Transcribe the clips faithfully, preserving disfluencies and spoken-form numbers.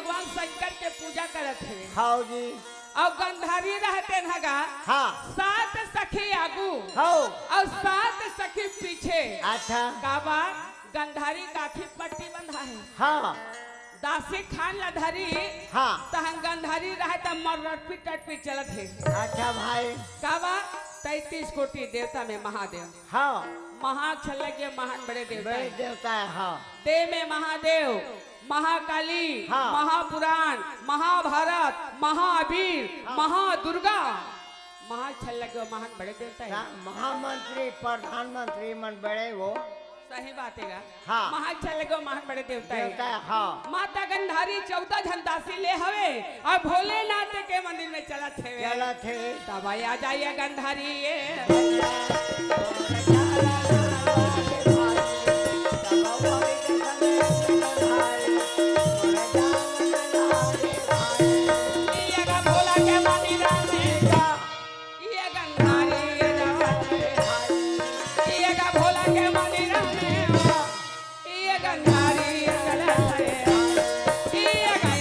भगवान शंकर के पूजा करत हे। हव जी। अउ गंधारी रहते न गा, हाँ। सात सखी आगू, हव। अउ सात सखी पीछे। अच्छा। काबर? गंधारी के आँखी पट्टी बंधा हे। हाँ। दासी खान ला धरी, हाँ। तहन गंधारी रहे त मर रटपी टटपी चलत हे। अच्छा भाई। काबर? तैंतीस कोटि देवता में महादेव। हाँ। महान छल्लगिया महान बड़े देवता बड़े हे। देवता हे, हाँ। देव में महादेव, महाकाली, हाँ। महापुराण, महाभारत, महावीर, हाँ। महादुर्गा, महान छल्लगिया महान बड़े देवता हे। हाँ, महामंत्री, प्रधानमंत्री मन बड़े वो। सही बात हे गा। हाँ। महान छल्लगिया महान बड़े देवता हे। देवता हे, हाँ। माता गंधारी चौदह झन दासी ले हवे अउ भोलेनाथ के मंदिर में चलत हेवे। चलत हे। तब आ जाइए गंधारी ये। ये गा भोला के मंदिर में। ये गंधारी ये गा। ये गा भोला के मंदिर में। ये गंधारी ये गा। ये गा।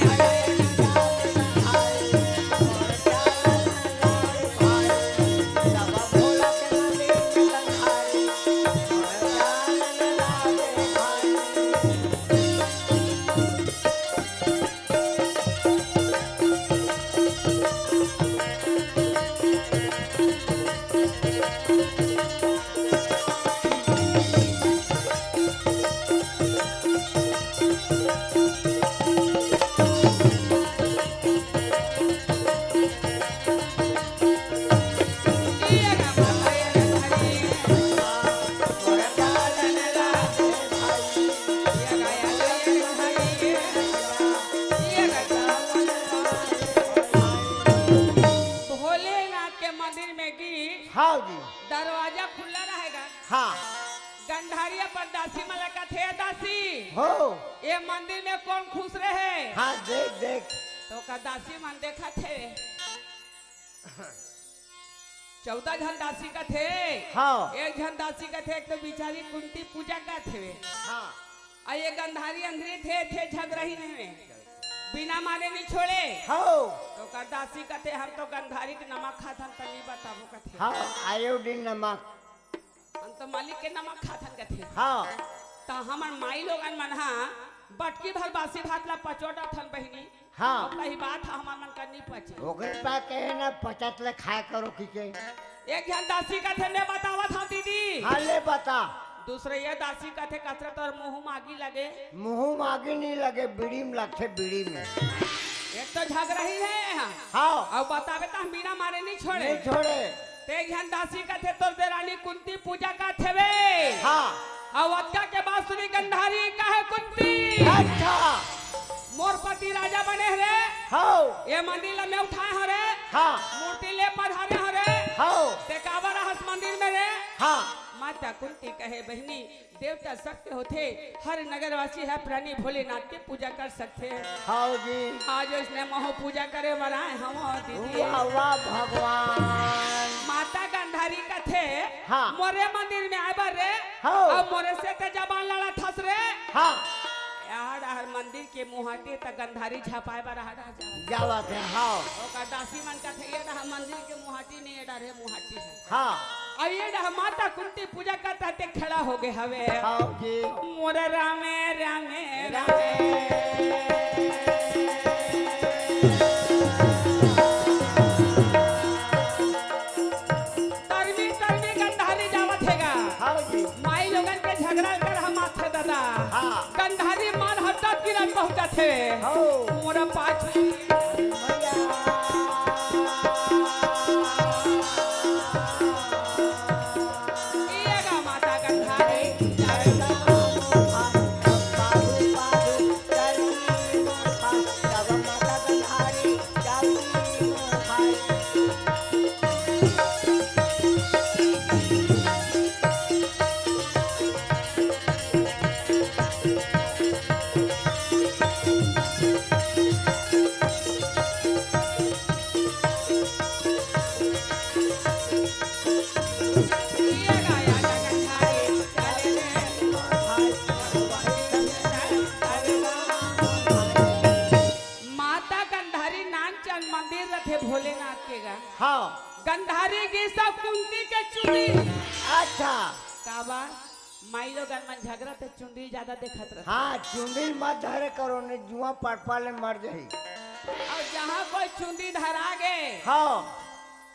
भोलेनाथ के मंदिर में गी हाँ जी। दरवाजा खुला रहे गा। हाँ। गंधारी अपन दासी मन ला कथे, "दासी, हो। ये मंदिर में कोन खुश रहे?" हाँ, देख, देख। त ओकर दासी मन देखत हे। चौदह झन दासी कथे। हाँ। एक झन दासी कथे, "एक तो बिचारी कुंती पूजा करत हेवे। हाँ। अउ ये गंधारी अंधरी थे, थे झगरहिन हेवे। बिना मारे नइ छोड़े।" हाँ। त ओकर दासी कथे, "हम तो गंधारी के नमक खाथन, त नइ बताबो," कथे। हाँ, आयोडीन नमक। हम तो मालिक के नमक खाथन कथे। हाँ। त हमर माई लोगन मन हा बटकी भर बासी भात ला पचो डारथन बहिनी। हाँ। अउ कही बात ह हमर मन कर नी पचे। ओकरे पास कहे ना पचत ले खाए करो की के। एक झन दासी कथे, "मैं बतावत हूँ दीदी।" हाँ, ले बता। दूसरे ये दासी कथे, "कचरा तोर मुँह मागी लगे।" मुँह मागी नहीं लगे, बीड़ी में लगथे, बीड़ी में। एक तो झगरहिन हे। हाँ। अउ बताबे त हम बिना मारे नहीं छोड़े। नहीं छोड़े। ते एक झन दासी कथे, "तोर देरानी कुंती पूजा करत हेवे।" हाँ। अउ अतका के बात सुनी गंधारी कहे, "कुंती।" अच्छा। मोर पति राजा बने हरे। हाँ। ये मंदिर ला मैं उठाए हरे। हाँ। मूर्ति ले पधारे हरे। हाँ। ते काबर रहस मंदिर में रे? हाँ। माता कुंती कहे, "बहिनी, देवता सबके होथे, हर नगरवासी ह प्राणी भोलेनाथ के पूजा कर सकथे।" हाँ जी। आज इसने महू पूजा करे बर आए हवं दीदी। वाह, वाह भगवान। माता गंधारी कथे, हाँ। "मोरे मंदिर में आए बर रे, हाँ। अउ मोरे से ते जबान लड़त हस रे।" हाँ। यार, हर मंदिर के मुहाटी त गंधारी झपाए बर आ रहा जा। जावत हे, हाँ। ओकर दासी मन कथे, "ये रहा मंदिर के मुहाटी नहीं, ये डरे मुहाटी हे।" हाँ। अउ ये डहा माता कुंती पूजा करत हे ते खड़ा हो गे हवे। हाँ जी। मोर रामे, रामे, रामे। तरमी, तरमी गंधारी जावत हे गा। हाँ जी। माई लोगन के झगरा कर हम आथे दादा। हाँ। गंधारी मार हटा किरण पहुंचत हे। हाँ। मोर पाछू अरे, ये सब कुंती के चुंदी। अच्छा। का बा? माई लोगन मन झगरा ते चुंदी ज्यादा देखत रहथे। हाँ, चुंदी मत धरे करो, नहीं जुआ पटपा ले मर जाही। अउ जहाँ कोई चुंदी धरा गे, हाँ।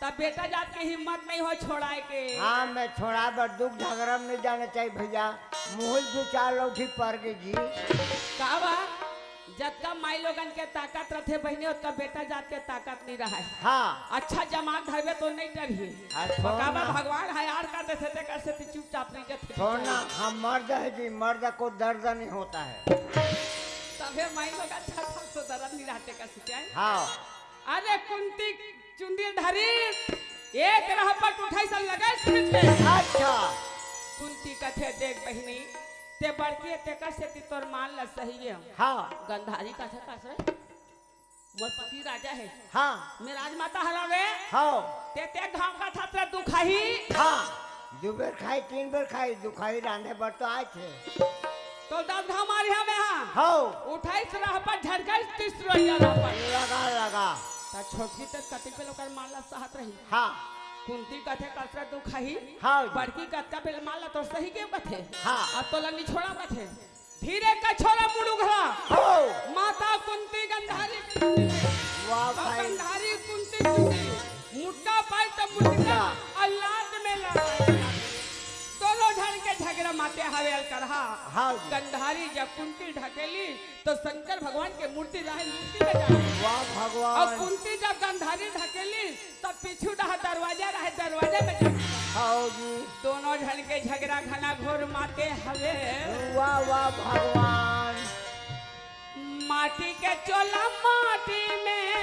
तब बेटा जात के हिम्मत नहीं हो छोड़ाए के। हाँ, मैं छोड़ा बर दुख झगरा में नहीं जाना चाहिए भैया। मुँह दू चार लौठी पर गे जी। का बा? जतका माई लोगन के ताकत रथे बहिनी, ओतका बेटा जात के ताकत नहीं रहय। हाँ। अच्छा जमात हवे तो नहीं डरही। हाँ, छोड़ का बा ना। भगवान हयार कर देथे, तेकर सेती चुपचाप नहीं जथे। छोड़ ना, हम मर्द है जी, मर्द को दर्द नहीं होता है। तभे माई लोगन अच्छा ढंग से दर्द नहीं रहथे, तेकर सेती। हाँ। अरे कुंती चुंदी धरी, एक रहपट उठाइस अउ लगाइस पीठ में। अच्छा। कुंती कथे, "देख बहिनी, ते बड़की हे, तेकर सेती तोर मान ल सही हे।" हाँ। गंधारी कथे, "कस रे? मोर पति राजा हे। हाँ। मैं राजमाता हरंव रे। हाँ। ते, ते घाम का थात रे दुखाही।" हाँ। दू बेर खाई, तीन बेर खाई, दुखाही रांधे बर तो आए थे। तो दस घाव मारे हवे हाँ। हौ। उठाइस रहपट झटकाइस तीसरो या रहपट। लगा, लगा। त छोटकी ते कतिक बेल ओकर मान ल सहत रही। हाँ। कुंती कथे कतरा दुखाही। हाँ। बड़की कतका बेल मान ल तो सही के कथे। हाँ। अब तोला निछोड़ा कथे। धीरे कछोरा मुड़ुघरा। हौ। माता कुंती गंधारी के चुंदी। वाह अउ भाई। गंधारी कुंती चुंदी। मुटका पाई त मुटका। मुटका। अउ लात में लगा। दोनों झन के झगरा माते हवे अलकरहा। हाँ जी। गंधारी जब कुंती ढकेली तो शंकर भगवान के मूर्ति रहे, मूर्ति में जाए। वाह भगवान। अउ कुंती जब गंधारी ढकेली तब पीछू डहा दरवाजा रहे, दरवाजा में जाए। हाँ जी। दोनों झन के झगरा घना घोर माते हवे। वाह, वाह भगवान। माटी के चोला माटी में,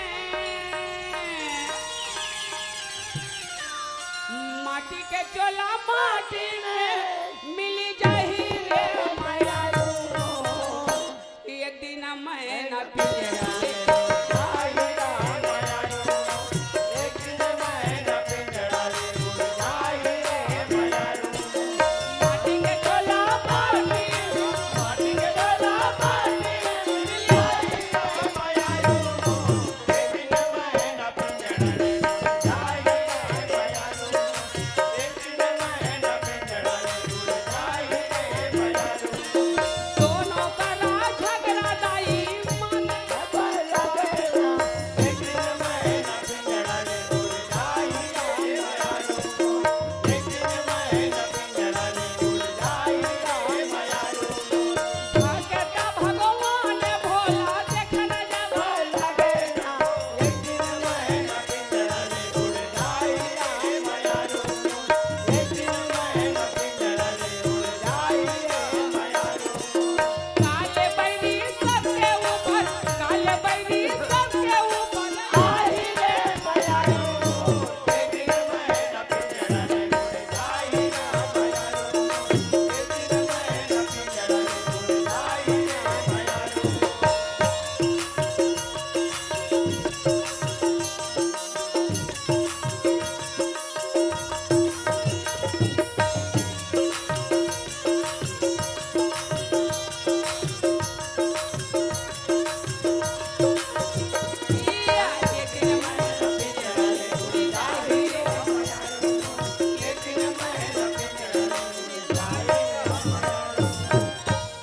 माटी के चोला माटी में मिली जाही रे मयारू। एक दिन मैं न पिंजरा ले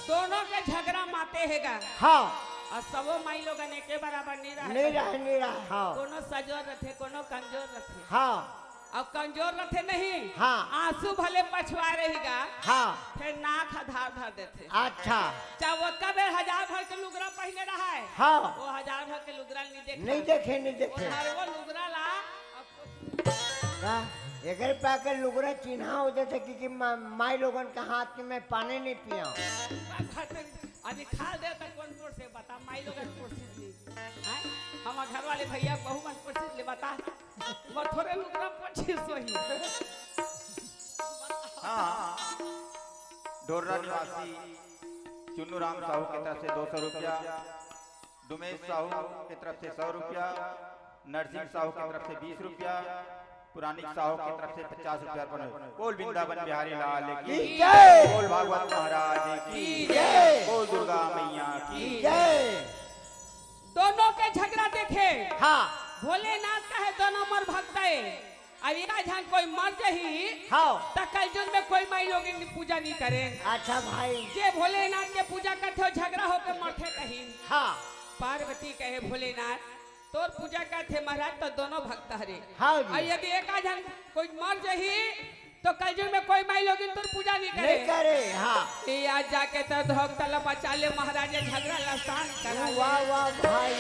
दोनों के झगरा माते हे गा। हाँ। अउ सबो माई लोगन एके बराबर नइ रहय। नइ रहय, नइ रहय, हाँ। कोनो सजोर रथे, कोनो कमजोर रथे। हाँ। अउ कमजोर रथे नहीं, हाँ। आंसू भले पछुआ रही गा, हाँ। फेर नाक ह धार धर देथे। अच्छा। चाहे ओतका बेर हजार भर के लुगरा पहिने रहय, हाँ। वो हजार भर के लुगरा नइ देखे। नइ देखे, नइ देखे। वो हर वो लुगरा ला का? एकरे पाके लुगरा चिन्हा हो जाथे कि, कि मा-, माई लोगन के हाथ में पानी नइ पिया। अभी खा दे त कोन पोरसे बता, माई लोगन पोरसिस नइ। हैं? हमर घर वाले भैया बहू मन पोरसिस ले बता। वो थोरे लुगरा पोरसिस होही। हाँ, हाँ। ढोर्रा निवासी चुन्नू राम साहू के तरफ से दो सौ रुपया। डुमेश साहू के तरफ से सौ रुपया, नरसिंह साहू के तरफ से बीस रुपया, पुरानिक साहू के तरफ से पचास रुपया अर्पण हे। बोल वृंदावन बिहारी लाल की जय। बोल भागवत महाराज की जय। बोल दुर्गा मैया की जय। दोनों के झगरा देखे। हाँ। भोलेनाथ कहे दोनों मोर भक्त हे। अउ एका झन कोई मर जही, हाँ। त कलजुग में कोई माई लोगिन पूजा नहीं करे। अच्छा भाई। जे भोलेनाथ के पूजा करथे, वो झगड़ा होके मरथे कही। हाँ। पार्वती कहे, "भोलेनाथ, तोर पूजा करथे महाराज, तो दोनों भक्त हरे। हाँ जी। अउ यदि एका झन कोई मर जही, तो कलजुग में कोई माई लोगिन तोर पूजा नहीं करे।" नहीं करे, हाँ। ए, आज जाके तो धोक तला बचा ले महाराज, ये झगड़ा ला शांत करा ले। वाह, वाह भाई।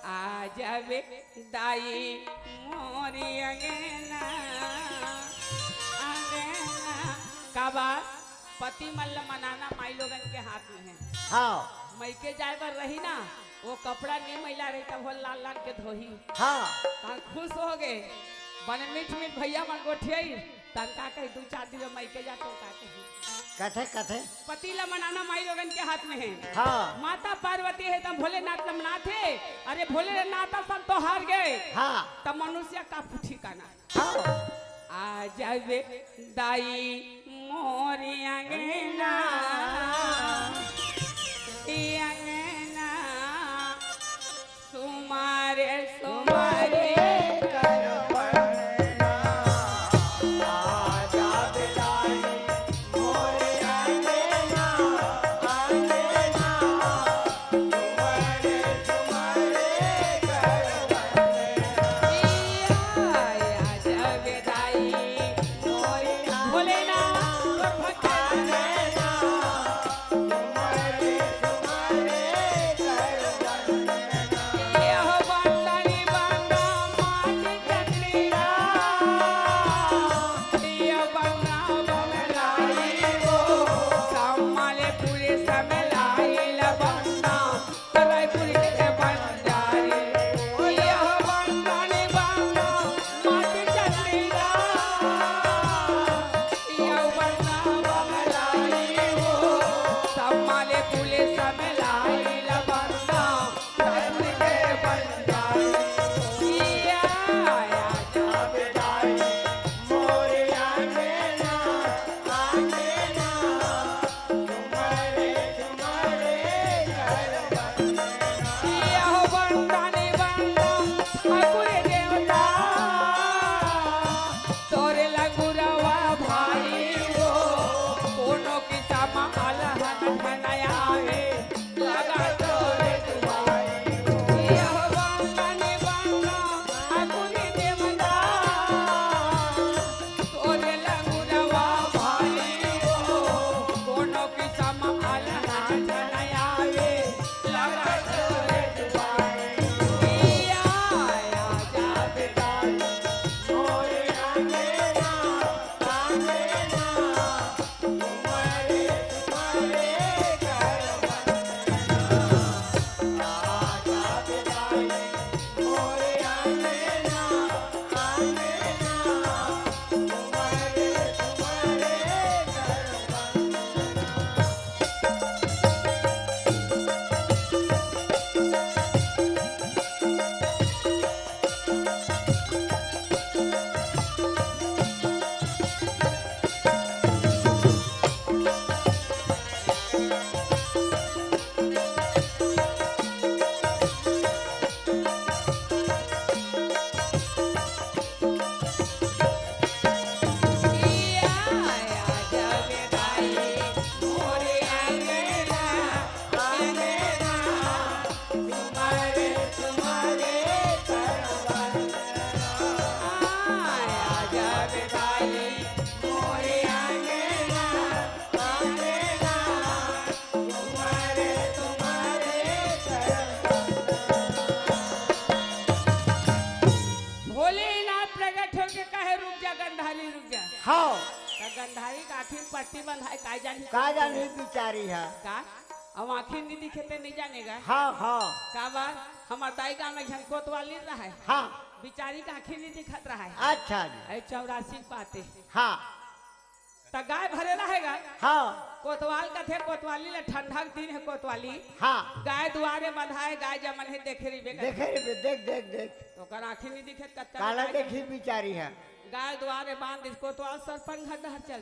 आ जावे दाई मोरी अंगना, अंगना। काबर? पति मन ल मनाना माई लोगन के हाथ में हे। हाँ। मइके जाए बर रही ना, वो कपड़ा नहीं मैला रही, तब वो लान लान के धोही। हाँ। तब खुश हो गे। बने मीठ मीठ भैया मन गोठियाई, तब का कही, "दू चार दिन में मइके जा," तो का कही। कथे, कथे। पति ल मनाना माई लोगन के हाथ में हे। हाँ। माता पार्वती हे, तब भोलेनाथ ल मनाथे। अरे भोलेनाथ, अपन तो हार गे। हाँ। तब मनुष्य का ठिकाना। हाँ। आ जावे दाई मोरी अंगना, ए अंगना, सुमारे, सुमारे। भोलेनाथ प्रगट होके कहे, "रुक जा गंधारी, रुक जा।" हाँ। त गंधारी का आँखी में पट्टी बंधाए, का जानी का जानी बिचारी हे। का? अब आँखी नहीं दिखे ते नहीं जानेगा। हाँ, हाँ। काबर? हमर दाई गाँव में झन कोतवाल नहीं रहे। हाँ। बिचारी का आँखी नहीं दिखत रहे। अच्छा जी। ए चौरासी के बात हे। हाँ। त गाय भरे रहेगा। हाँ। कोतवाल कथे, कोतवाली ले, ठंडा के दिन हे कोतवाली। हाँ। गाय दुआरे बंधाए, गाय जमन हे, देखे रहिबे करथे। देखे रहिबे, देख, देख, देख। त ओकर आँखी नहीं दिखे, कतका काला गाय देखी जमन। बिचारी हे। गाय दुआरे बांध दिस, कोतवाल सरपंच घर डहर चल।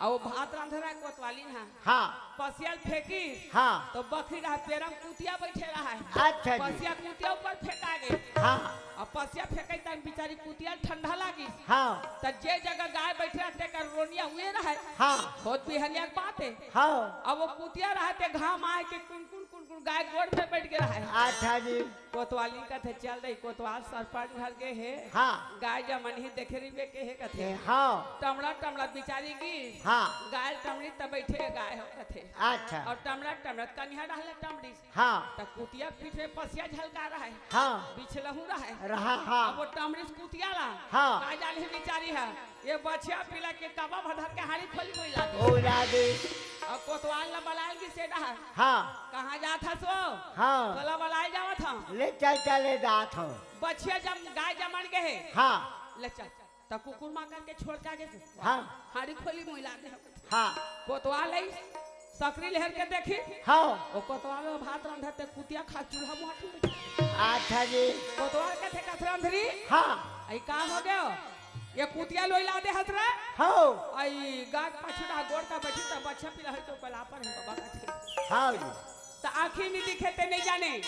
अउ भात रांधे रहे कोतवालिन हा। हाँ। पसिया ल फेंकिस। हाँ। त बखरी रहा पेरा म कुतिया बइठे रहा है। अच्छा जी। पसिया कुतिया ऊपर फेंका गे। हाँ। अब पसिया फेंकई तन बिचारी कुतिया ल ठंडा लागिस। हाँ। त जे जगह गाय बइठे रहा तेकर रोनिया उए रहा है। हाँ। होत बिहनिया के बात है। हाँ। अब वो कुतिया रहा ते घाम आए के कुनकुन कुनकुन गाय गोड़ में बइठ गे रहा है। अच्छा जी। कोतवालिन कथे, "चल रही कोतवाल सरपंच घर गे हे।" हाँ। गाय जमनही देखे रहिबे के हे कथे। ए, हाँ। टमड़ा टमड़ा बिचारी गिस। हाँ। गाय टमड़ी त बइठे गाय हो कथे। अच्छा। अउ टमड़ा टमड़ा कनिहा डाहले टमड़ी। हाँ। त कुतिया पीठ में पसिया झलका रहा है। हाँ। बिछलहू रहा है। रहा, हाँ। अब वो टमड़ी से कुतिया ला। हाँ। का जान ही बिचारी है। ये बछिया पिला के कबा भदर के हाड़ी खोली कोई लागे। ओ लागे। अउ कोतवाल ला बलाल गिस ए डहर। हाँ। कहाँ जात हस वो? हाँ। तोला बलाए जावत हँव। ले चल, चले जात हँव। बछिया जम, गाय जमन गे हे। हाँ। ले चल। त कुकुर माकर के छोड़ के आगे से। हाँ। हाड़ी खोली मोइला दे। हाँ। कोतवाल आई, सकरी लहर के देखी। हाँ। ओ कोतवाल में भात रांधत ते कुतिया खा चूल्हा मुहा ठुक। अच्छा जी। कोतवाल कथे, "कथरंधरी।" हाँ। "आई का हो गयो? ये कुतिया लोइला दे हस रे?" हाँ। आई गाय पाछू डहा गोड़ का बैठी त बछिया पिला है तो पला पर है बाबा कथे। हाँ जी। त आँखी नहीं दिखे ते नहीं जाने।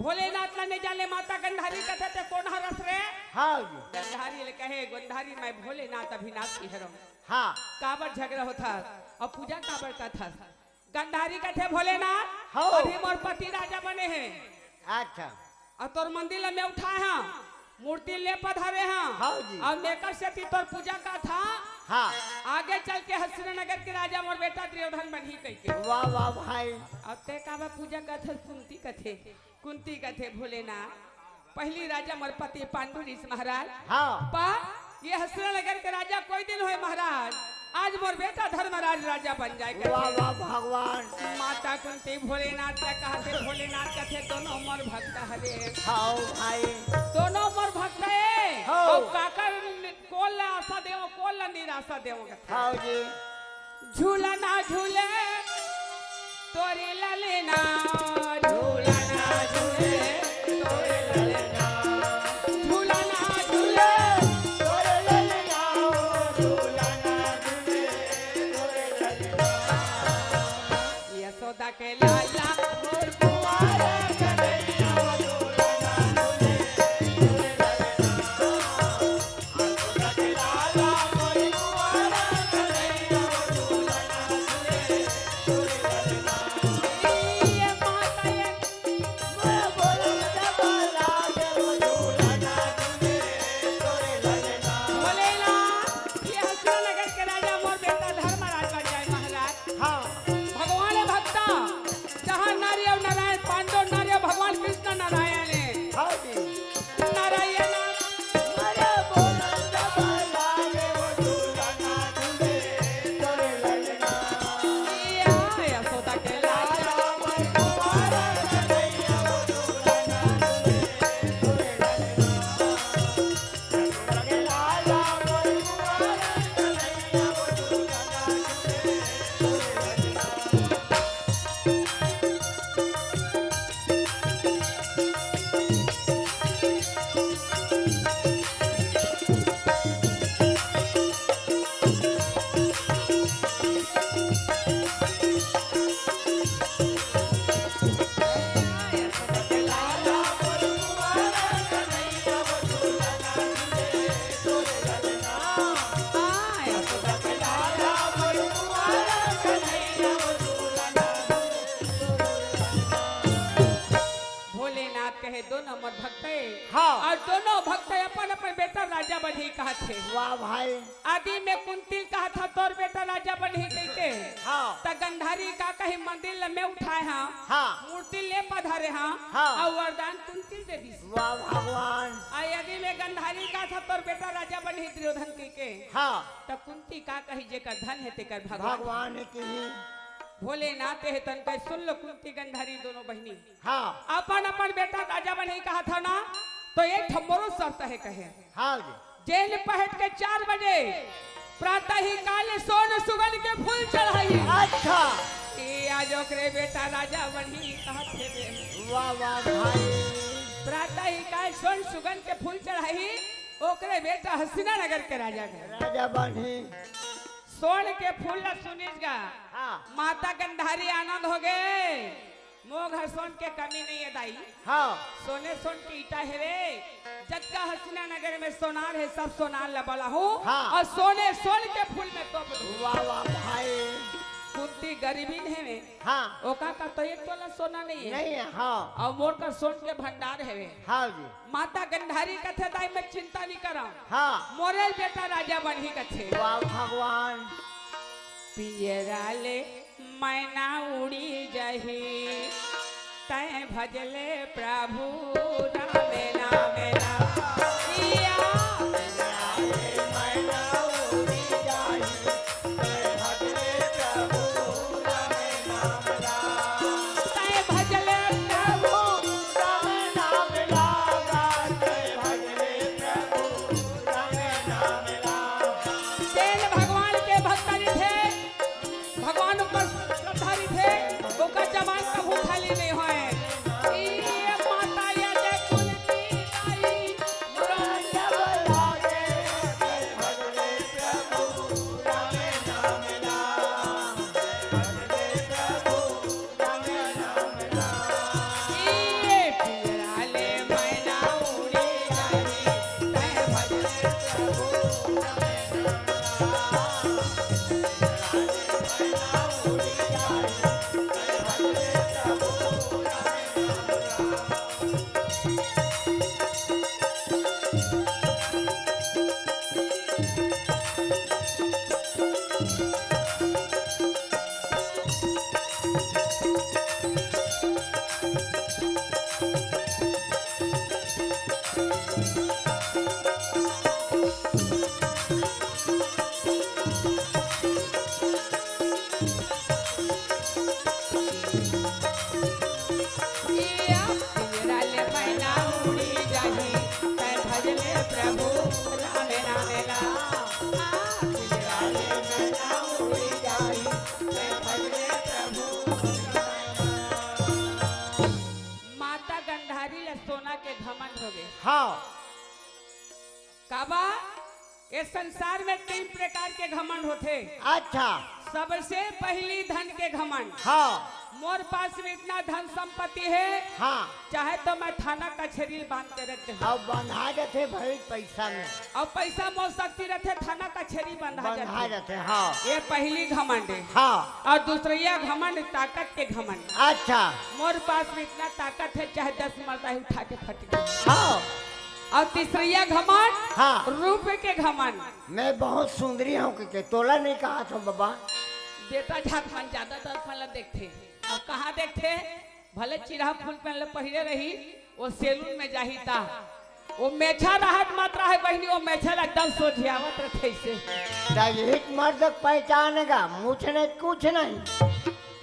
भोलेनाथ ला नहीं जाने, माता गंधारी कथे ते कोन हरस रे? हाँ जी। गंधारी ले कहे, "गंधारी मैं भोलेनाथ अविनाशी हरँव।" हाँ। काबर झगरा होत हस? अउ पूजा काबर करत हस? गंधारी कथे, "भोलेनाथ, हाँ। अभी मोर पति राजा बने हे।" अच्छा। अउ तोर मंदिर ला मैं उठाए हँव, मूर्ति ले पधारे हँव। हाँ जी। अउ मेकर सेती तोर पूजा करत हँव। हाँ। आगे चल के हस्तिनानगर के राजा मोर बेटा दुर्योधन बनही कहिके। वाह, वाह भाई। अउ ते काबर पूजा करत हस? कुंती कथे। कुंती कथे, "भोलेनाथ, पहिली राजा मोर पति पांडु रिस महाराज। हाँ। पर ये हस्तिनानगर के राजा कोई दिन होय महाराज, आज मोर बेटा धर्मराज राजा बन जाए," कथे। वाह, वाह भगवान। माता कुंती भोलेनाथ ला कहथे, भोलेनाथ कथे, "दोनों मोर भक्त हरे।" हाँ भाई। "दोनों मोर भक्त हे।" हाँ। अउ काकर कोन ला आशा देवँव, कोन ला निराशा देवँव। हाँ जी। झूलना झूले तोरे ललना, झूलना झूले तोरे ललना, झूलना झूले तोरे ललना, झूलना झूले तोरे ललना। यशोदा के लाला मोर कुंवारा कन्हैया, झूलना झूले तोरे ललना। भोलेनाथ, ये हस्तिनानगर के राजा मोर बेटा धर्मराज बन जाए महाराज। हाँ। भगवान भक्ता, जहाँ नारी अउ नारायण, पांडव नारी अउ भगवान कृष्ण नारायण हे। हाँ जी। नारायण। अरे बोल। या यशोदा के लाल। भोलेनाथ कहे, "दोनों मोर भक्त हे।" हाँ। अउ दोनों भक्त अपन अपन बेटा राजा बनही कहत हे। वाह भाई। आदि में कुंती ल कहत हँव, "तोर बेटा राजा बनही," कहिके। हाँ। त गंधारी का कही, "मंदिर ल मैं उठाए हँव, हाँ। मूर्ति ले पधारे हँव, हाँ। अउ वरदान कुंती ल दे दिस।" वाह भगवान। अउ आदि में गंधारी कहत हँव, "तोर बेटा राजा बनही दुर्योधन," कहिके। हाँ। त कुंती का कही, "जेकर धन हे तेकर भगवान।" भगवान हे कही। भोलेनाथ हे तन कहे, सुन लो कुंती गंधारी दोनों बहिनी। हाँ। अपन अपन बेटा राजा बनही कहत हँव ना, त एक ठो मोरो शर्त हे कहे। हाँ जी। जेन पहट के चार बजे प्रातः ही काल सोन सुगन के फूल चढ़ाही। अच्छा। ए आज ओकरे बेटा राजा बनही कहत हे बे। वाह, वाह भाई। प्रातः ही काल सोन सुगन के फूल चढ़ाही, ओकरे बेटा हस्तिनानगर के राजा के। राजा बनही। सोन के फूल ला सुनिस गा। हाँ। माता गंधारी आनंद हो गे। मोर घर सोन के कमी नहीं है दाई। हाँ। सोने सोन के ईटा हेवे। जतका हसीना नगर में सोनार है, सब सोनार ला बलाहूँ। हाँ। अउ सोने सोन के फूल में तोप दूँ। वाह, वाह, भाई। कुंती गरीबिन हेवे। हाँ। ओका का तो एक तोला सोना नहीं है। नहीं है, हाँ। अउ मोर का सोन के भंडार हेवे। हाँ जी। माता गंधारी कथे, "दाई, मैं चिंता नहीं करंव। हाँ। मोरे बेटा राजा बनही," कथे। वाह भगवान। पियरा ले मैना उड़ी जाही, तैं भजले प्रभु राम नाम ला। पिया। तैं भजले प्रभु। तेन भगवान के भक्त रहिथे, भगवान ऊपर श्रद्धा रहिथे, ओकर जबान कभू खाली नहीं होय। ई माता ये दे कुल की दाई, माता गंधारी ला सोना के घमंड हो गे। हाँ। काबर? ए संसार में तीन प्रकार के घमंड होथे। अच्छा। सबसे पहली धन के घमंड। हाँ। मोर पास में इतना धन संपत्ति है, हाँ। चाहे तो मैं थाना कचहरी बांध के रख दूँ। अब बंधा जाथे भाई पैसा में। अब पैसा मोर शक्ति रथे, थाना कचहरी बंधा बंधा जाथे। जाथे, हाँ। ये पहली घमंड है। हाँ। अउ दूसरइया घमंड ताकत के घमंड। अच्छा। मोर पास में इतना ताकत है, चाहे दस मरदा ही उठा के फट जाए। हाँ। अउ तीसरइया घमंड, हाँ। रूप के घमंड। मैं बहुत सुंदरी हूँ के, के तोला नहीं कहा था बाबा। बेटा जात मन ज्यादातर फल देखथे। अउ कहाँ देखथे? भले चिरहा फूल पेन ल पहिरे रही, वो सैलून में जाही ता। वो मेछा रहत मात्रा है बहिनी, वो मेछा ल एकदम सोझियावत रथे अइसे। त यही मर्द के पहचान गा, मुछ नहीं कुछ नहीं।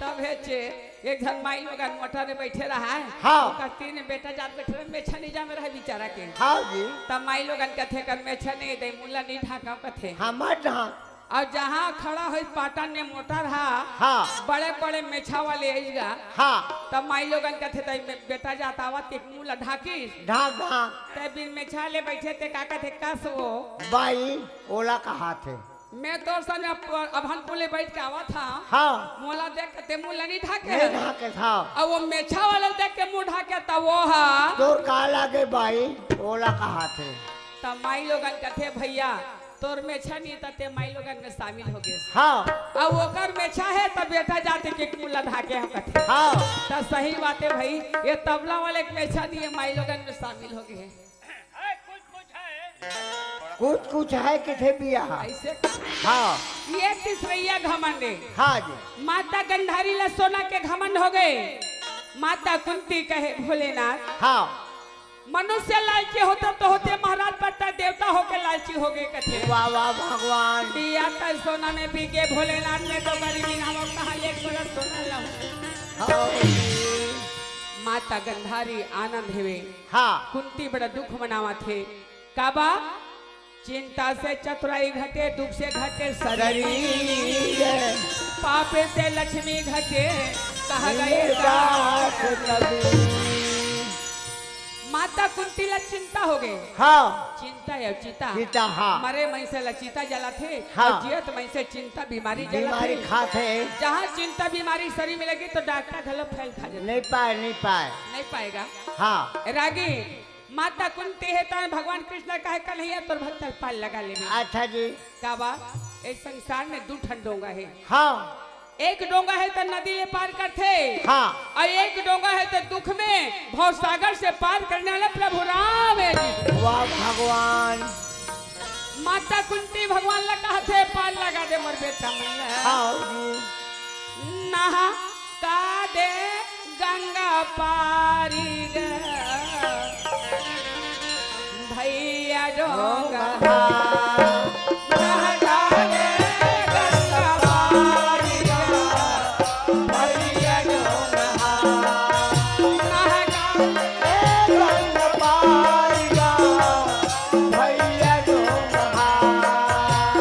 तब हे चे, एक झन माई लोगन मोटर में बैठे रहा है। हाँ। ओकर तीन बेटा जात बैठे रहे, मेछा नहीं जामे रहे बेचारा के। हाँ जी। तब माई लोगन कथे, "कर मेछा नहीं दे, मुँह ल नहीं ढाका," कथे। हाँ, मत ढाक। अउ जहाँ खड़ा होइस पाटन में मोटर हा, हाँ। बड़े-बड़े मेछा वाले अइस गा। हाँ। तब माई लोगन कथे, "तई बे-, बेटा जात आवत के मुँह ल ढाकिस?" ढाक, ढाक। तई बिन मेछा ले बैठे ते का कथे, "कस वो?" बाई, ओला कहाथे। मैं तोर संग अप-, अभनपुर ले बैठ के आवत हा। हाँ। मोला देख के ते मुँह ल नहीं ढाके नहीं हे। ढाके था। अउ वो मेछा वाला देख के मुँह ढाके त वो हा। तोर का लागे बाई, ओला कहाथे। तब माई लोगन कथे, "भैया, तोर मेछा नहीं त ते माई लोगन में शामिल हो गे।" हाँ। अउ ओकर मेछा हे त बेटा जात के मुँह ल ढाके हम कथे। हाँ। त सही बात हे भाई, ये तबला वाले के मेछा नहीं हे, माई लोगन में शामिल हो गे हे। कुछ कुछ हे किथे बिया। अइसे हाँ। ये तीसरइया घमंड हे। हाँ जी। माता गंधारी ल सोना के घमंड हो गे। माता कुंती कहे, "भोलेनाथ।" हाँ। मनुष्य लालची होथे त होथे महाराज, पर तैं देवता होके लालची हो गे कथे। वाह, वाह, भगवान। बिया तैं सोना में बिके, भोलेनाथ, मैं तो गरीब हवँव, कहाँ ले तोला सोना लाहूँ? हाँ। माता गंधारी आनंद हेवे। हाँ। कुंती बड़ा दुख मनावत हे। काबर? चिंता से चतुराई घटे, दुख से घटे शरीर। शरीर। पाप से लक्ष्मी घटे, कहा गए दास कबीर। माता कुंती ला चिंता होगे। हाँ। चिंता हे चिता। चिता, हाँ। मरे मनसे ला चिता जलाथे, हाँ। अउ जियत मनसे चिंता बीमारी बीमारी जलाथे। खाथे। जहाँ चिंता बीमारी शरीर में लगे तो डॉक्टर घलो फेल खा जाथे। नहीं पाए, नहीं पाए। नहीं पाएगा। हाँ। रागी, माता कुंती हे तहां भगवान कृष्ण कहे, "कन्हैया तोर भत्तर पार लगा लेबे।" अच्छा जी। का बा? ए संसार में दू ठन डोंगा हे। हाँ। एक डोंगा हे त नदी ले पार करथे, हाँ। अउ एक डोंगा हे त दुख में भवसागर से पार करने वाला प्रभु राम हे जी। वाह भगवान। माता कुंती भगवान ला कहथे, "पार लगा दे मोर बेटा मन ला।" हाँ जी। नहा का दे गंगा पारी रे, भैया डोंगा। नहा का दे गंगा पारी रे, भैया डोंगा। नहा का दे गंगा पारी रे, भैया डोंगा।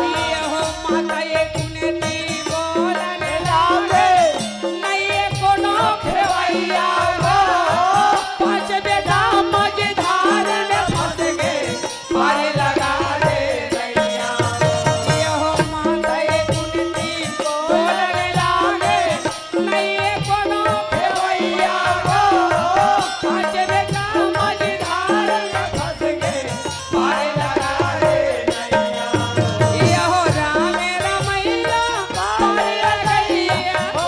ये हो माता ये कुंती बोलन लागे, नहीं ये कोनो खेवैया हो। पांच बेटा मझधार में फंस गे, पार लगा दे नैया। ये हो माता ये कुंती बोलन लागे, नहीं ये कोनो खेवैया हो, आज बेटा मझधार में फंस गे, पार लगा रे नैया। ये हो राम रमैया, पार लगैया हो।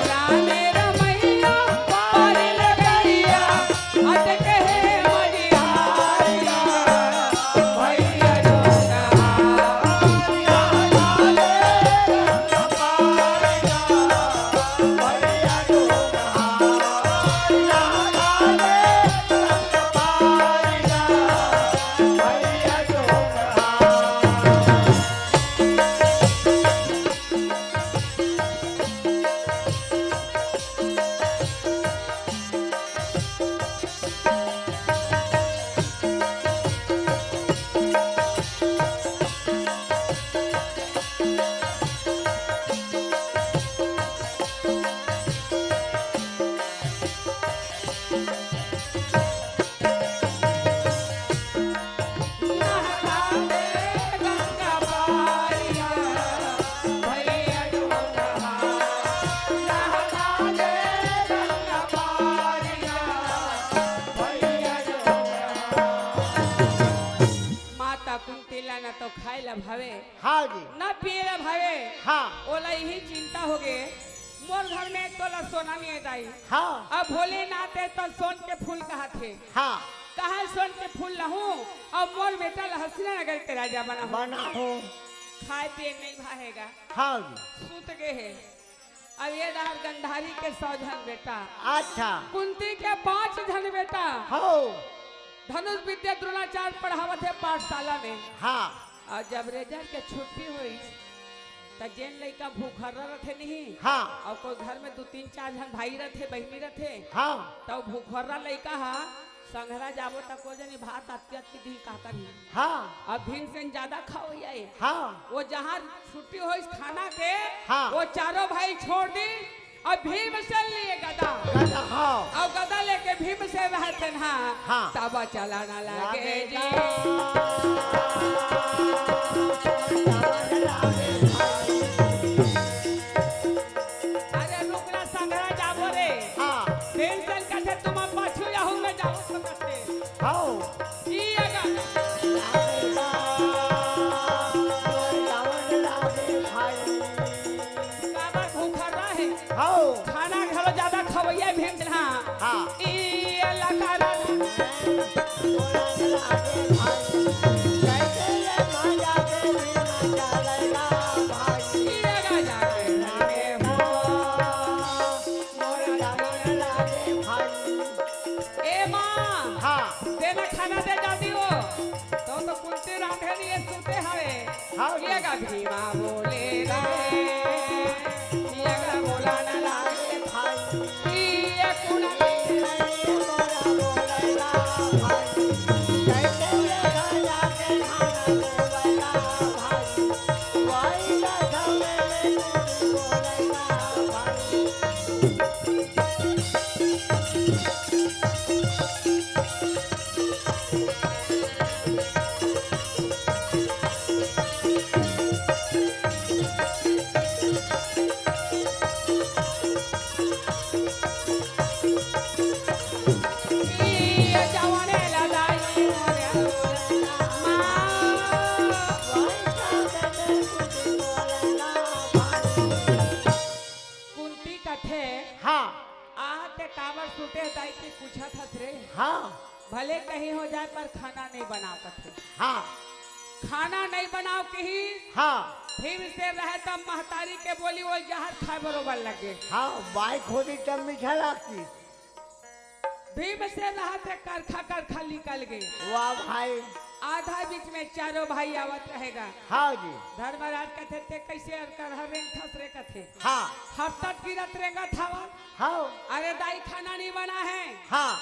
राम रमैया, पार लगैया। माता कुंती ला न तो खाए ला भावे, हाँ जी। न पिए ला भावे। हाँ। ओला इही चिंता होगे, मोर घर में एक तोला सोना नइ हे दाई। हाँ। अब भोलेनाथ हे तो सोन के फूल कहाथे। हाँ। कहाँ सोन के फूल लाहूं, अउ मोर बेटा ला हसीना नगर के राजा बनाहूं। बनाहूं। खाए पिए नइ भाहेगा। हाँ जी। सुत गे हे। अब ये डहर गंधारी के सौ झन बेटा। अच्छा। कुंती के पांच झन बेटा। हो। धनुष विद्या द्रोणाचार्य पढ़ावत हे पाठशाला में। हाँ। अउ जब result के छुट्टी होइस, त जेन लइका भूखर्रा रथे नहीं, हाँ। अउ कोई घर में दू तीन चार झन भाई रथे, बहिनी रथे, हाँ। त भूखर्रा लइका हा संघरा जाबो त को जनी भात अतकी अतकी दिही का करही। हाँ। अब भीमसेन ज्यादा खवइया हे। हाँ। वो जहाँ छुट्टी होइस खाना के, हाँ। वो चारों भाई छोड़ दी, अउ भीमसेन लिए गदा। गदा, हाँ। अउ गदा लेके भीमसेन रहते ना, हाँ। तब चलाना लागे जी। अरे रुक ना संघरा जाबो रे। हाँ। भीमसेन कथे तुम पाछू जाहूं मैं जाहूं तो कथे। हाँ। ई अगर काबर भूखा रहे। हाँ। खाना घलो ज्यादा खवइया भीमसेन हा। हाँ। ई लकारा। ई अगर जाके ए माँ, हाँ। देना खाना दे जल्दी हो। तो, तो कुंती रांधे नहीं है, सुते हवे। हाँ। ये गा भीमा बोले रे, ये गा बोला ना लागे भाई। ये कुंती कहीं हो जाए पर खाना नहीं बनाव कथे। हाँ। खाना नहीं बनाव कही। हाँ। भीमसेन रहे तब महतारी के बोली वो जहर खाए बरोबर लगे। हाँ, बाई खोदी तब मीठा लागतिस। भीमसेन रहे ते करखा करखा निकल गे। वाह भाई। आधा बीच में चारों भाई आवत रहेगा। हाँ जी। धर्मराज कथे ते कैसे अरकर हर रेंगथस रे कथे। हाँ। हफ्तत गिरत रेंगत हवा। हाँ। अरे दाई खाना नहीं बना है। हाँ।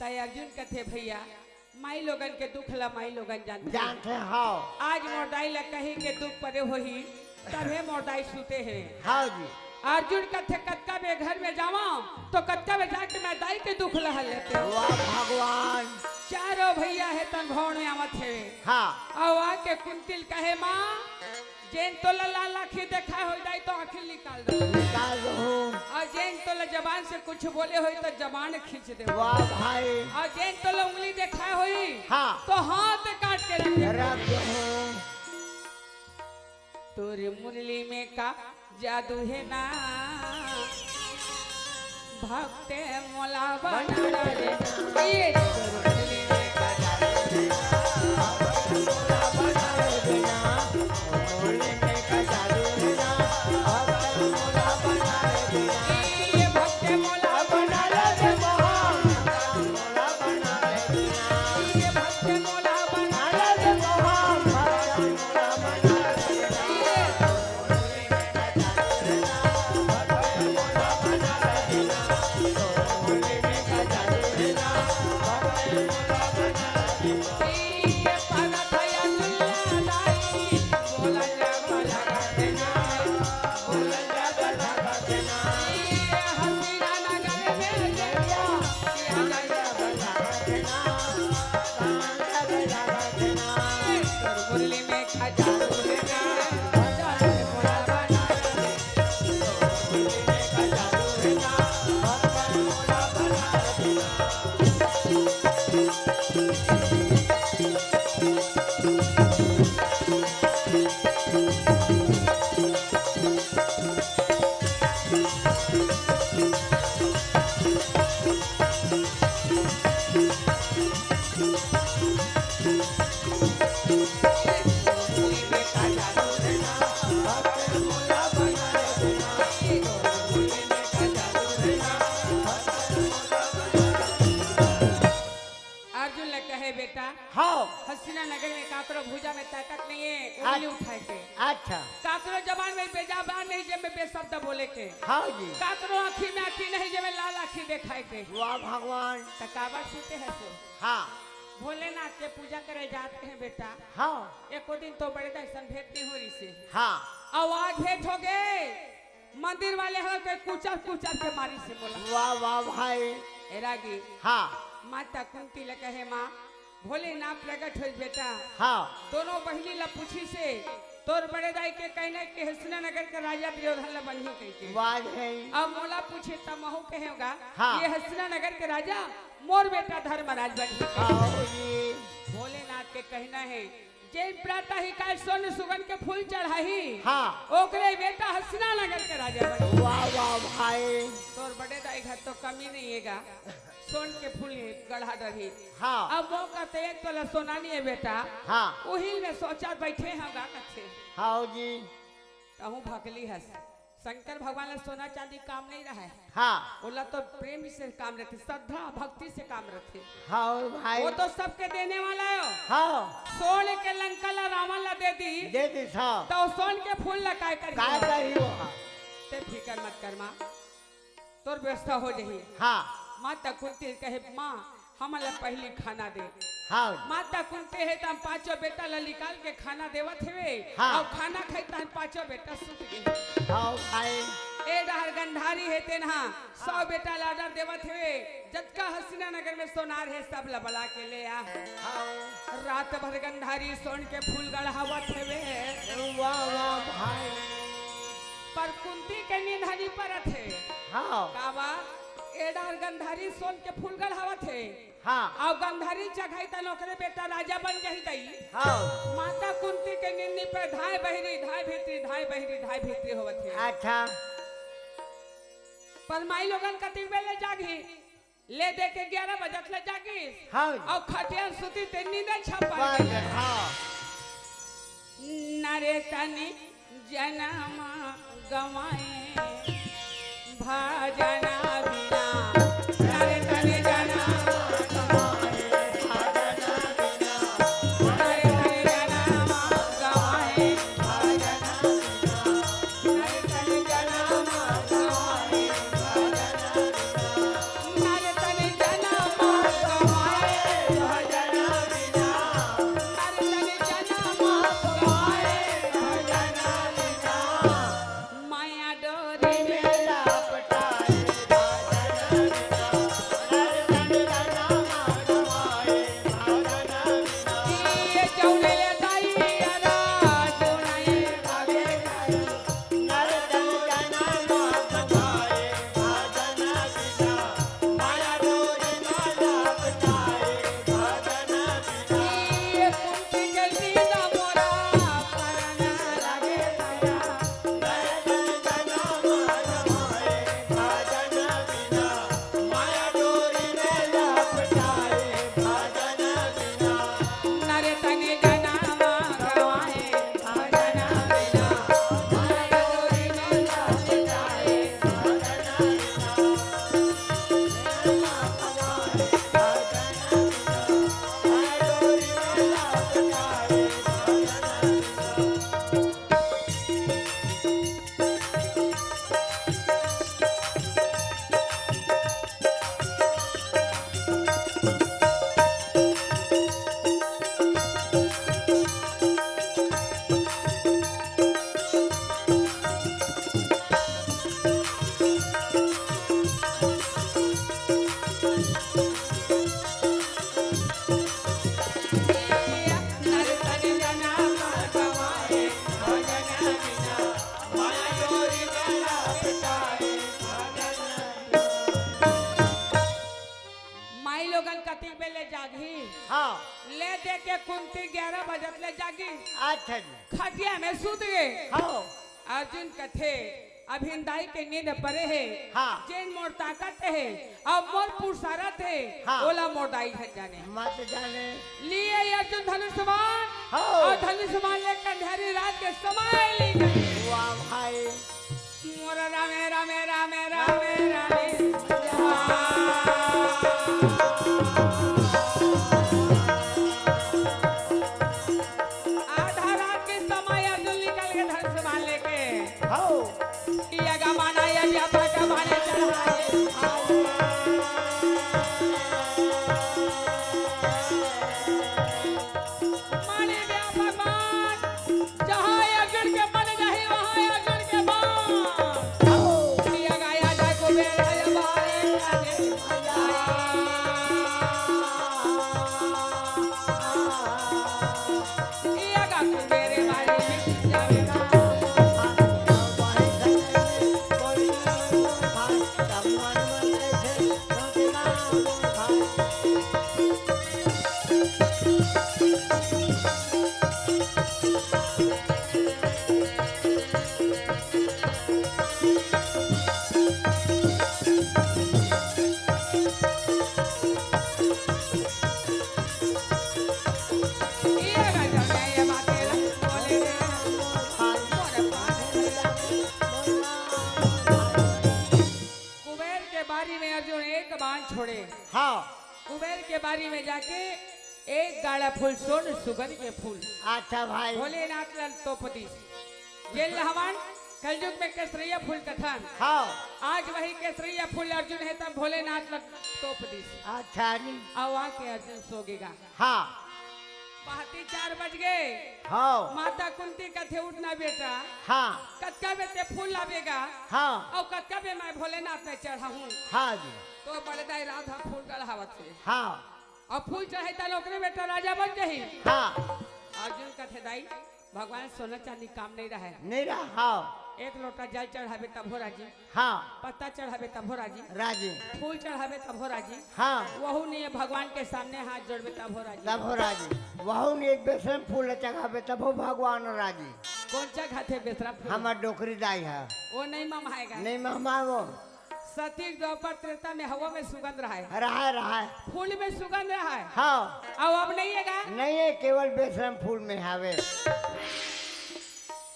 तय अर्जुन कथे भैया माई लोगन के दुख ला माई लोगन जानथे। जानथे, हाँ। आज मोर दाई ला कहीं के दुख परे होही, तभे मोर दाई सुते हे। हाँ जी। अर्जुन कथे कतका बे घर में जावा, तो कतका बे जाके मैं दाई के दुख ला हर लेते हो। वाह भगवान। चारों भैया हे तन भवन में आवत हे। हाँ। अउ आके कुंती ल कहे माँ, जेन तोला लाल आँखी देखाए होई दाई तो आँखी निकाल दो। निकाल दो। अउ जेन तोला जबान से कुछ बोले होई तो जबान खींच दे। वाह भाई। अउ जेन तोला उंगली देखाए होई हाँ। तो हाथ काट के रख दे। रख दो। तोरे मुरली में का जादू हे ना, भक्त मोला बना देना। ये तोरे मुरली में का जादू हे ना, भक्त मोला बना देना। मुरली में का जादू हे ना, भक्त मोला बना देना। ये भक्त मोला बना देना। अर्जुन ल कहे, "बेटा, हाँ। हस्तिना नगर में काकरो भुजा में ताकत नहीं है, उंगली अच्छा। उठाए के। अच्छा। काकरो जबान में बेजबान नहीं, जे में बेशब्द बोले के। हाँ जी। काकरो आँखी में आँखी नहीं, जे में लाल आँखी देखाए के। वाह भगवान। त काबर सुते है सो?" हाँ। भोलेनाथ के पूजा करे जाते हैं बेटा। हाँ। एको दिन तो बड़े दाई सन भेंट नहीं हो रही से। हाँ। अउ आज भेंट हो गए। मंदिर वाले ह के कुचर कुचर के मारिस हे मोला। वाह, वाह भाई। ए रागी। हाँ। माता कुंती ल कहे, "माँ, भोलेनाथ प्रगट होइस बेटा।" हाँ। दोनों बहिनी ल पूछिस हे, "तोर बड़े दाई के कहना हे कि हस्तिना नगर के राजा दुर्योधन ल बनही," कहिके। वाह भाई। अब मोला पूछे त महू कहेंव गा, हाँ। "ये हस्तिना नगर के राजा मोर बेटा धर्मराज बनही," कहिके। हाँ, ये। भोलेनाथ के कहना हे, जेन प्रातः ही काल सोन सुगन के फूल चढ़ाही, हाँ। ओकरे बेटा हस्तिना नगर के राजा बने। वाह, वाह भाई। तोर बड़े दाई घर तो कमी नहीं हे गा, सोन के फूल गढ़ा डरही। हाँ। अब मौका ते एक तोला सोना नहीं हे बेटा, हाँ। उही में सोचा बैठे हैं गा कथे। हाँ जी। तहूँ भकली हस। शंकर भगवान ला सोना चांदी काम नहीं रहय। हाँ। ओला तो प्रेम से काम रथे, श्रद्धा भक्ति से काम रथे। हाँ भाई। वो तो सबके देने वाला हे। हाँ। सोन के लंका ला रावण ला दे दी। दे दी सब। तो सोन के फूल ला काय करी? काय करी वो? ते फिकर मत कर माँ, तोर व्यवस्था हो जाही। हाँ। माता कुंती कहे, माँ, हमन ला पहिली खाना दे। हाँ। माता कुंती हे त हम पांचों बेटा ला निकाल के खाना देवत हेवे। हाँ। अउ खाना खाई तहन पांचों बेटा सुत गे। हाँ भाई। ए डहर गंधारी हे तेन हा सौ बेटा ला order देवत हेवे, जतका हस्तिना नगर में सोनार हे सब ला बला के ले आ। हाँ। रात भर गंधारी सोन के फूल गढ़ावत हेवे। वाह, वाह भाई। पर कुंती के नींद हनी परत हे। हाँ। काबर? ए डहर गंधारी सोन के फूल गढ़ावत हे। हाँ। अउ गंधारी चघाई तन ओकरे बेटा राजा बन जाही दई। हाँ। माता कुंती के नींद नी पर धाय बहिरी, धाय भीतरी, धाय बहिरी, धाय भीतरी होवत हे। अच्छा। पर माई लोगन कतिक बेले जागही? ले दे के ग्यारह बजत ले जागिस। हाँ। अउ खटिया म सुतिस ते नींद झपा बात गे। है, हाँ। नरे तने जनम गवाए भजन बिना। नरे तने जनम गवाए भजन बिना। नरे तने जनम गवाए भजन बिना। माई लोगन कतिक बेले जागही। हाँ। ले दे के कुंती ग्यारह बजत ले जागी। अच्छा जी। खटिया में सुत गे। हाँ। अर्जुन कथे, "अभिन दाई के नींद परे हे, हाँ। जेन मोर ताकत हे, अब मोर पुरुषारथ हे, हाँ। ओला मोर दाई झन जाने।" मत जाने। लिए अर्जुन धनुष बाण, हाँ। अउ धनुष बाण लेके अंधेरी रात के समय ले गए। वाह भाई। मोर रामे, रामे, रामे, रामे, रामे। आधा रात के समय अर्जुन निकल के धनुष बाण लेके। हौ। ये गमाना ये व्यापक बाणे चढ़ाए। माने व्यापक बाण। जहाँ अर्जुन के मन जाही, वहाँ अर्जुन के बाण। दिया गाया जाए कुबेर है बारे। दिया गा कुबेर बारे। कुबेर के बारी में अर्जुन एक बाण छोड़े। हाँ। कुबेर के बारी में जाके एक गाड़ा फूल सोन सुगंध के फूल। अच्छा भाई। भोलेनाथ ला तोप दिस। जेन ला हमन कलयुग में केसरिया फूल कथन। हाँ। आज वही केसरिया फूल अर्जुन हे तब भोलेनाथ ला तोप दिस। अच्छा जी। अउ आके अर्जुन सो गे गा। हाँ। पहाती चार बज गे। हाँ। माता कुंती कथे, "उठ ना बेटा।" हाँ। "कतका बेर ते फूल लाबे गा?" हाँ। "अउ कतका बेर मैं भोलेनाथ में चढ़ाहूँ?" हाँ जी। तो बड़े दाई राधा फूल चढ़ावत हे। हाँ। अउ फूल चढ़ाई त ओकरे बेटा राजा बन जाही। हाँ। अर्जुन कथे, "दाई, भगवान सोना चांदी काम नहीं रहे।" नहीं रहा, हाँ। एक लोटा जल चढ़ाबे तभो राजी। हाँ। पत्ता चढ़ाबे तभो राजी। राजी। फूल चढ़ाबे तभो राजी। हाँ। वहू नहीं हे, भगवान के सामने हाथ जोड़बे तभो राजी। तभो राजी। वहू नहीं हे, बेसन फूल चढ़ाबे तभो भगवान राजी। कौन चढ़ाथे बेसरा फूल? हमर डोकरी दाई हे। वो नहीं ममाएगा। नहीं ममाए वो। सती द्वापर त्रेता में हवा में सुगंध रहय। रहय, रहय। फूल में सुगंध रहय। हाँ। अउ अब नइ हे गा? नइ हे, केवल बेशरम फूल में हवे।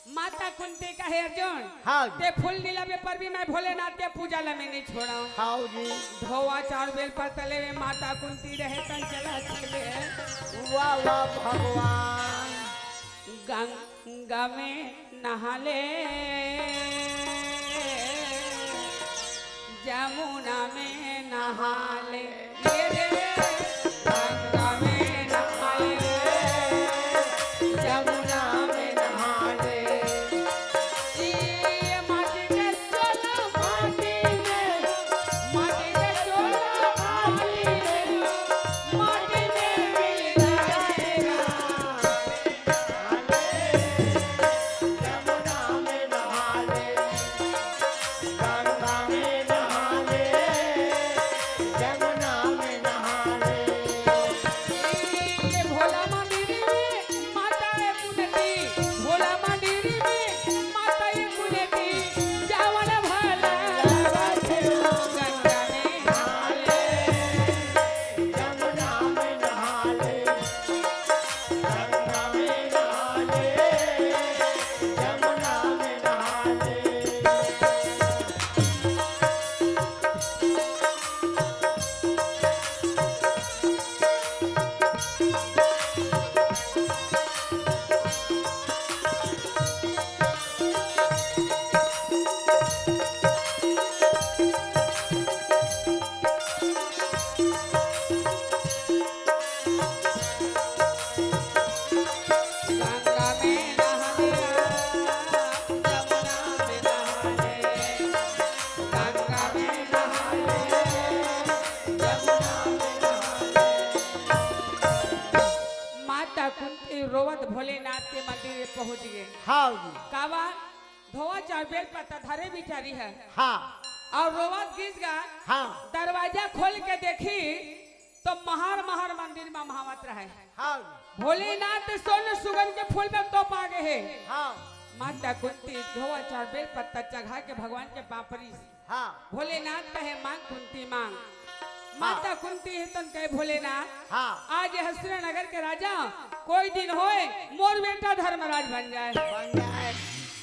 माता कुंती कहे, "अर्जुन, हाँ जी। तें फूल नइ लाबे पर भी मैं भोलेनाथ के पूजा ला मैं नइ छोड़ंव।" हाँ जी। धोवा चाउर बेल पत्ता लेवे, माता कुंती रहे तन चला चले। वाह, वाह, भगवान। गंगा में नहा ले, जमुना में नहा ले। ये रे, गंगा में नहा ले, जमुना में नहा ले। ये माटी के चोला माटी में, माटी के चोला माटी में, माटी में मिल जाएगा। माता कुंती रोवत भोलेनाथ के मंदिर में पहुंच गे। हाँ जी। काबर? धोवा चाउर बेल पत्ता धरे बिचारी हे। हाँ। अउ रोवत गिस गा। हाँ। दरवाजा खोल के देखिस तो महर महर मंदिर में महावत रहय। हाँ। भोलेनाथ सोन सुगंध के फूल में तोपा गे हे। हाँ। माता कुंती धोवा चाउर बेल पत्ता चघा के भगवान के पाँव परिस। हाँ। भोलेनाथ कहे, "मांग कुंती मांग।" हाँ। माता कुंती हे तन कहे, "भोलेनाथ, हाँ। आज हस्तिनापुर नगर के राजा कोई दिन होय, मोर बेटा धर्मराज बन जाय।" बन जाय।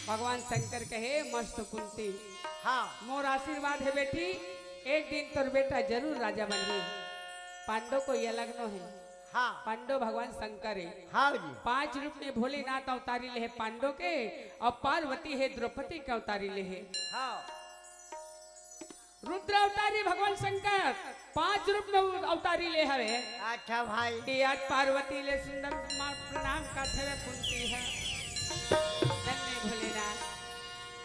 भगवान शंकर कहे, "मस्त कुंती, हाँ। मोर आशीर्वाद हे बेटी, एक दिन तोर बेटा जरूर राजा बनही।" पांडव कोई अलग नो हे। हाँ। पांडव भगवान शंकर हे। हाँ जी। पांच रूप में भोलेनाथ अवतारी ले हे पांडव के, अउ पार्वती हे द्रौपदी के अवतारी ले हे। हाँ। रुद्र अवतारी भगवान शंकर पांच रूप में अवतारी ले हवे। अच्छा भाई। कि आज पार्वती ले सुंदर मा-, प्रणाम करत हवे कुंती हे। धन्य भोलेनाथ।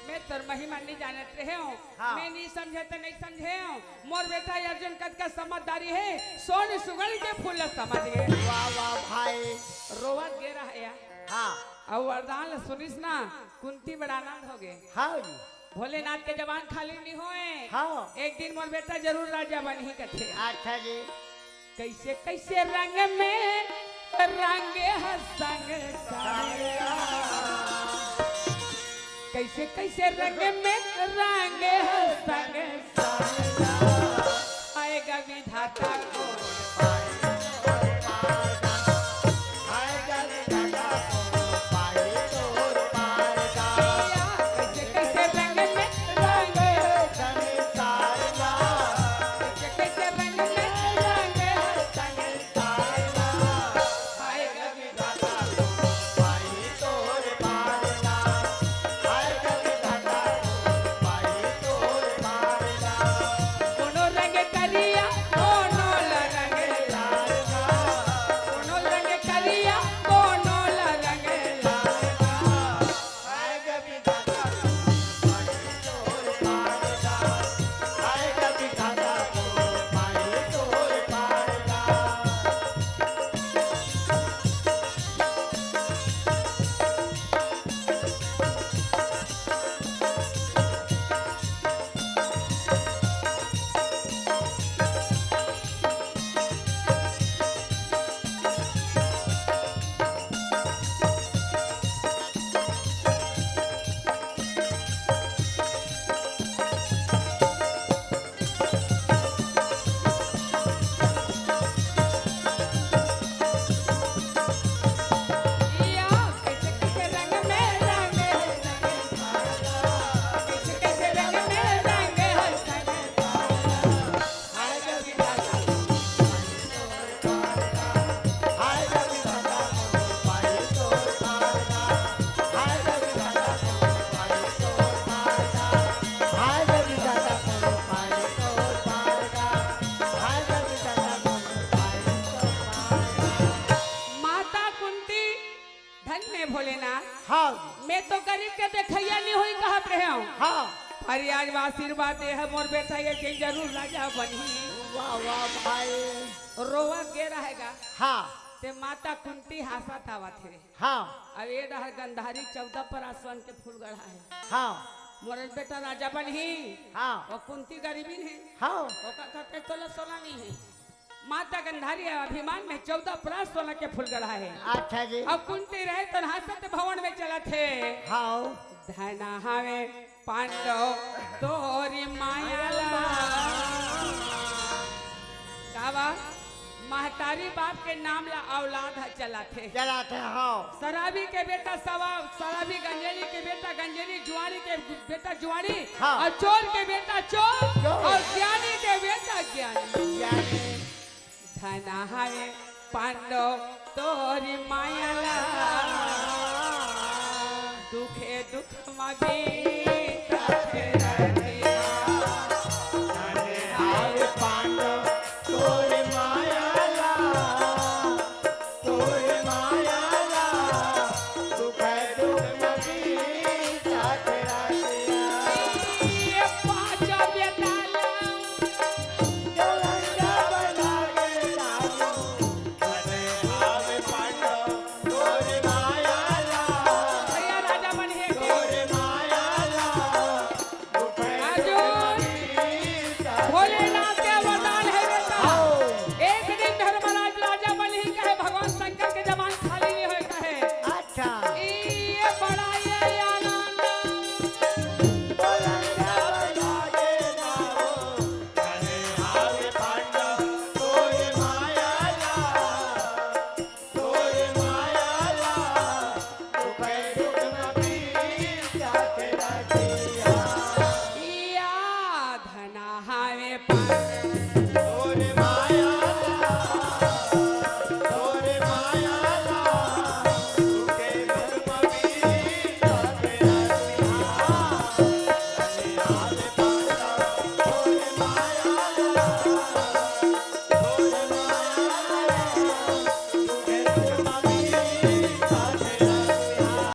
मैं तोर महिमा नइ जानत रहेंव। हाँ। मैं नइ समझेंव त नइ समझेंव। मोर बेटा अर्जुन कतका समझदारी हे, सोन सुगंध के फूल ल समझ गे। वाह, वाह भाई। रोवत गे रहय। हाँ। अउ वरदान ल सुनिस ना, कुंती बड़ा आनंद हो गे। हाँ जी। भोलेनाथ के जबान खाली नइ होय। हाँ। एक दिन मोर बेटा जरूर राजा बनही कथे। अच्छा जी। कैसे कैसे रंग में रंगे ह संसार, कैसे कैसे रंग में रंगे ह संसार, आएगा विधाता को बोले ना, हाँ। मैं तो गरीब के देखइया नहीं होई कहत रहे हूँ। हाँ। पर आज आशीर्वाद दे है मोर बेटा, ये के जरूर राजा बनही। वाह, वाह भाई। रोवा गे रहेगा। हाँ। ते माता कुंती हासत आवत हे। हाँ। अब ये डहर गंधारी चौदह परासवन के फूल गढ़ा है। हाँ। मोर बेटा राजा बनही। हाँ। वो कुंती गरीबी नहीं। हाँ। ओकर खातिर तोला सोना नहीं है। माता गंधारी अभिमान में चौदह परासवन के फूल गढ़ा है। अच्छा जी। अब कुंती रहे तो हासत भवन में चलत हे। हाँ। धना हवे पांडव तोरी माया ला। का बा? महतारी बाप के नाम ला औलाद ह चलाथे। चलाथे, हाँ। शराबी के बेटा सवा-, शराबी गंजेली के बेटा गंजेली, जुआरी के बेटा जुआरी, हाँ। और चोर के बेटा चोर, चोर। और ज्ञानी के बेटा ज्ञानी। ज्ञानी। धना हवे पांडव तोरी माया ला, दुखे दुख मा भी